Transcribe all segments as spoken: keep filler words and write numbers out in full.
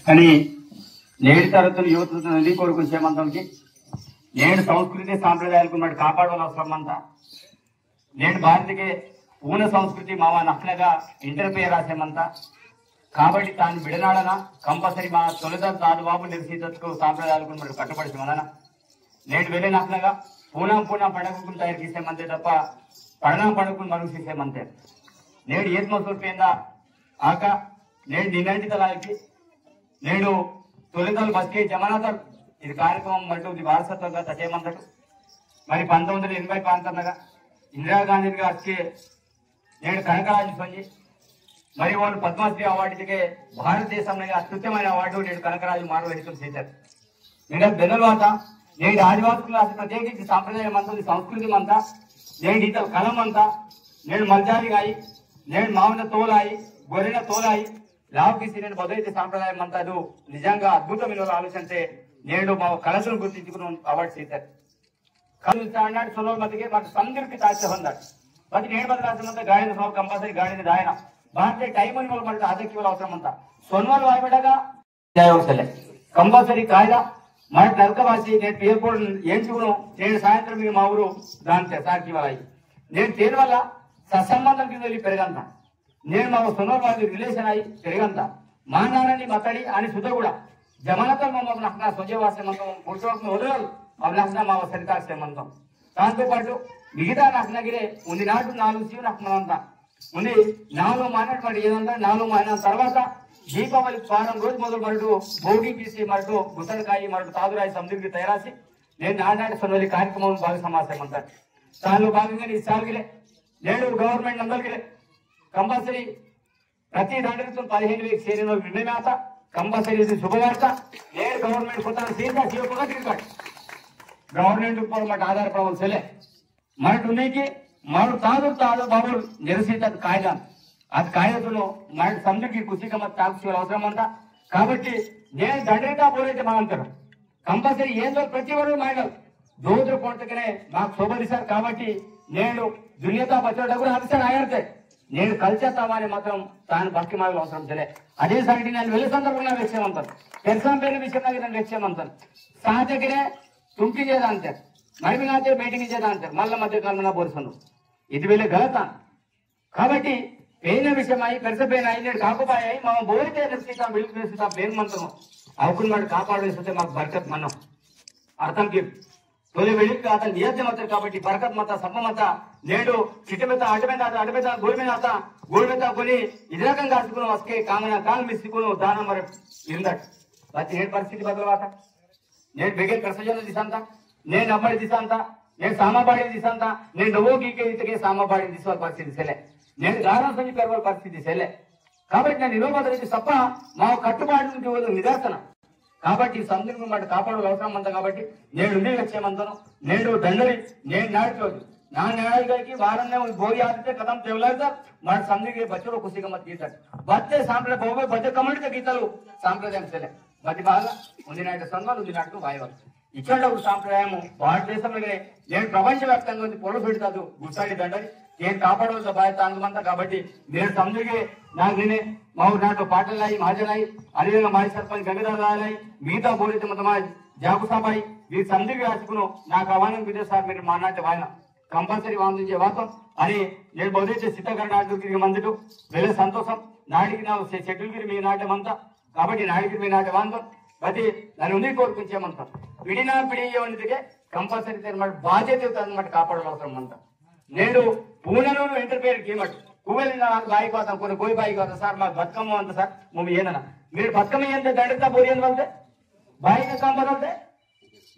अनि नेंड तरतुन युवतुन निधि कोरकुन सेमंतोन की नेंड संस्कृति सांप्रदायालकुन मट कापाडवाल अवसरम मंता। नेंड भारत के पूर्ण संस्कृति मावा नखनगा interfere आसे मंता। काबट्टी तान बिडनाडना compulsory मा तोलेदल तादु बाबु निर्सीतत्कु सांप्रदायालकुन मट कट्टुपडिसि मनना। नेंड वेले नखनगा पूनम पूनम पंडगकुन तयार किसे मंते तप्पा पड़ना पंडगकुन मरुंग सीसे मंते। नेंड येत मसुर पेंदा आका नेंड निन्नंटी तलायकी नेंडु तोलेदल बस्के जमानादल इद कार्यक्रम मरटु इद वारसत्वंगा तचे मंतटु। मरी पंतोम्मिदि वंदला एनभै प्रांतमनगा इंदिरा गांधी गारु अच्चे नेंडु कनकराजु सोंजी मरी ओन पद्मश्री award इदिगे भारत देशमनगा अत्युत्तममैन award नेंडु कनकराजु मारवेहितुन सीतर। नेंडु बेनलवात नेंडु आदिवासिकुन आसे प्रत्येकिंचि सांप्रदायम मंता, संस्कृति मंता, नेंडु इतल कला मंता, नेंडु मलजारी गाई, नेंडु मावना तोलाई, गोरेना तोलाई, लाव किसी ने बदलते सांप्रदाय मंता दो निजंगा अद्भुतमैन आलोचनते नेंडु मा कलतुन गुर्तिंचुकुन award सीतर। कल standard सोनोल मतिगे मत संदीर्घ ताचे होंदट। बति नेंड बदलासे मंता गाड़ी सोनोल compulsory गाड़ी दायना। बाते time मोल मत आदे केवल अवसरम मंता। सोनोल वायबडगा जाय अवसरले। Compulsory कायदा मत नरकवासी ने पेरपोड एंचुकुन नेंड सायंत्रम मी मावुरु दांते सार केवल आई। नेंड तेन वाला ससंबंधम की वेली पेरगंता। नेंड मावा सोनोल वाली relation आई पेरगंता। मा नानानी मतड़ी आनी सुद्धा कूड़ा जमानतल मम्मा नखना सोजे वासे मंतोम पुरुषोत्तम होदल अब नखना मावा सरिता से मंतोम। तांतो पाटो मिगता नखना गिरे उन्दी नाटु नालुंग सीव नख मनंता। उन्दी नालुंग मानट मट येदंता नालुंग मानन तरवाता दीपावली वारम रोज मोदल मरटु भोगी कीसी मरटु गुसलकाई मरटु तादुराई समदिरकी तयारासी नेंड नानाटि सोनोली कार्यक्रम भाग समासे मंता। तालो भागंगा ई साल गिरे नेंडु government नंदल गिरे compulsory प्रति दांडरितुन पदिहेनु वेल सेरिनोल निर्णय आता। Compulsory इद शुभवार्ता। नेंड government कोता सीधा सीओ पगत गिरकट government ऊपर मट आधार पड़वल सेले मरटु नीकी मरटु तादु तादु बाबुल निरसीत कायदा अद कायदातुन मरटु समदिरकी कुसी कमत ताकसीवल अवसरम मंता। काबट्टी नेंड दंडरिता बोरेते मंतोर Compulsory येंदो प्रति वरु मायनल दोदर कोणतकने माक सोबदिसार काबट्टी नेंडु दुनियाता बच्चोडगुर हदिसार आयरते नेंडु कल्चर तमाने मात्रम तान भक्ति मायवल अवसरम तेले। अदे साटी नन वेले संदर्भंगा वेक्षे मंतन। पेरसाम पेन विषयम नगे नन वेक्षे मंतन। साहते गिरे तुमकी जे दांते। मरमिनाते meeting जे दांते। मल्ला मध्य कालमना बोरसनु। इद वेले गलत आन। काबट्टी पेन विषयम आई, पेरसा पेन आई, नेंडु काको बाय आई, मावा बोरिते नसीता, मिल्क नसीता, पेन मंतोम। अवकुन मट कापाडवेसुते माक बरकत मनो। अर्थम की? तोले वेलिक आता नियत मत काबट्टी बरकत मत सब्ब मत नेंडु चिट्टे मेता, अड्डे मेता, अड्डे मेता, गोल मेता, गोल मेता कोनी इदरकंगा आसकुन असके कांगना कांग मिसिकुन दान मर इंदट। बत्ती हेड परिस्थिति बदलवाता। नेंड बेगेल प्रसजन दिसंता, नेंड अम्मड़ी दिसंता, नेंड सामाबाड़ी दिसंता, नेंड नवो गीके इतके सामाबाड़ी दिसवा परिस्थिति सेले। नेंड गारा संजी करवल परिस्थिति सेले। काबट्टी नन इनोबा तरीके सप्पा मा कट्टुबाटुन केवल निदर्शन। काबट्टी समदिरकुन मट कापाडवल अवसरम मंता काबट्टी नेंडु उंदी वेक्षे मंतोन। नेंडु दंडरी नेंड नाटि रोजु ना नाटि गायकी वारन्ने भोगी आते कदम तेवलायता मट समदिरकी बच्चोडु कुसी कमत गीतट। बत्ते सांप्रदाय बहुबे बजे कमट के गीतलु सांप्रदायम सेले। बत्ती बागा उंदी नाटि संगल उंदी नाटि वायवल। इचंडा उर सांप्रदायमु भारतदेशमगे नेंडु प्रपंचव्याप्तंगा उंदी पोलो सुडितादु गुसाडी दंडरी केन कापाडवल बाय तांग मंता काबट्टी नेंडु समदिरकी नाक निने मावुर नाटो पाटलाई, महाजनलाई, अदेविधंगा माजी सरपंच गंगाधर रायलाई, मिगता बोरिते मत माजी जागुसाबाई, वीर समदिरकी आसकुन नाक आह्वानम कीते सार मीर मा नाटे वायना। Compulsory वांदु जे वातम। अरे, नेंडु बोरिते सीताकर नाटो गिरी मंदिरु, वेले संतोषम, नाडिकी ना से schedule गिरी मी नाटे मंता, काबट्टी नाडिकी मी नाटे वांदु, बत्ती नन उंदी कोरकुन सेमंता। पिडिना पिडी येवनितके compulsory तेर मट बाजे ते तन मट कापाडवल अवसरम मंता। नेंडु पूननूरु interfere कीमट। कुवेल ना बाई कोता, कोने कोई बाई कोता, सार मा बतकम अंत सार, मुम येनना। मीर बतकम येनते दंडता बोरी येनवलते? बाई का काम बदलते?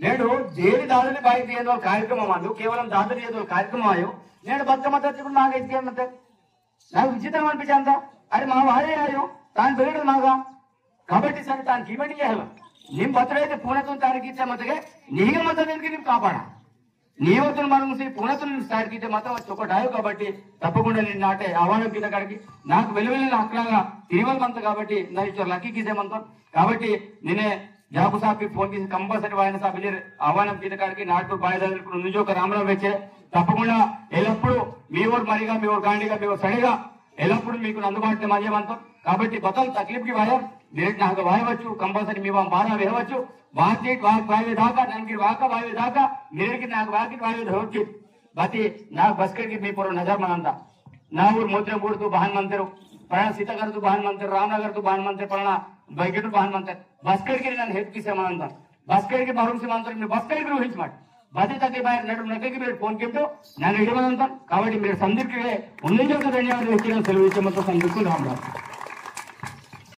नेंडु देवी दादली बाई येनवल कार्यक्रम मांदु, केवलम दादली येनवल कार्यक्रम आयो। नेंडु बतकम तत्ती कुन मागे इतके मते। ना विचित्र मन पिचांता। अरे मा वारे आयो, तान बेगड़ मागा। काबट्टी सर तान कीमटी येहला। निम बतरे ते पूनतुन तारीख इत्ते मतगे, निहिगे मत दिन की निम कापाडा। नीवतुन मरुंगसी पूनतुन start कीते मात्रम चोकोट आयो काबट्टी तप्पकुंडा निन नाटे आह्वानम कीते काड़की नाक वेलवेले नाकलांगा तिरिवल मंत काबट्टी नन इचोर lucky कीते मंत काबट्टी निने जाकु साहब की phone कीसी compulsory वायना साहब इलेर आह्वानम कीते काड़की नाटु बायदादर कुन नुजोक राम राम वेचे तप्पकुंडा एलप्पुडु मी ओर मरिगा मी ओर गांडीगा मी ओर सड़ेगा एलप्पुडु मीकु अंदुबाटुलो मजे मंत काबट्टी बतल तकलीफ की वायर मिरट नाग वायवच्चु, कंपल्सरी मी वाम बारा वेहवच्चु। वाकिट वाक वायवे दाका, ननगिर वाका वायवे दाका, मिरट की नाग वाकिट वायवे धरोचित। बाती नाग बस्केट की मी पोरो नजर मनंता। नागुर मोत्रे बोर्ड तू बहान मंतेर, परणा सीतागर तू बहान मंतेर, रामनगर तू बहान मंतेर, परणा बैकेट बहान मंतेर। बस्केट की नन हेतु किसे मनंता। बस्केट की मालूम से मंतेर, मी बस्केट की रोहिंच माट। बाती तक बाहर नडु नके की मेरे फोन किम तो, नन इडे मनंता। कावड़ी मेरे संदीप की उन्नीस जो का धन्यवाद व्यक्ति का सेलू इच्छे मत संदीप को राम राम।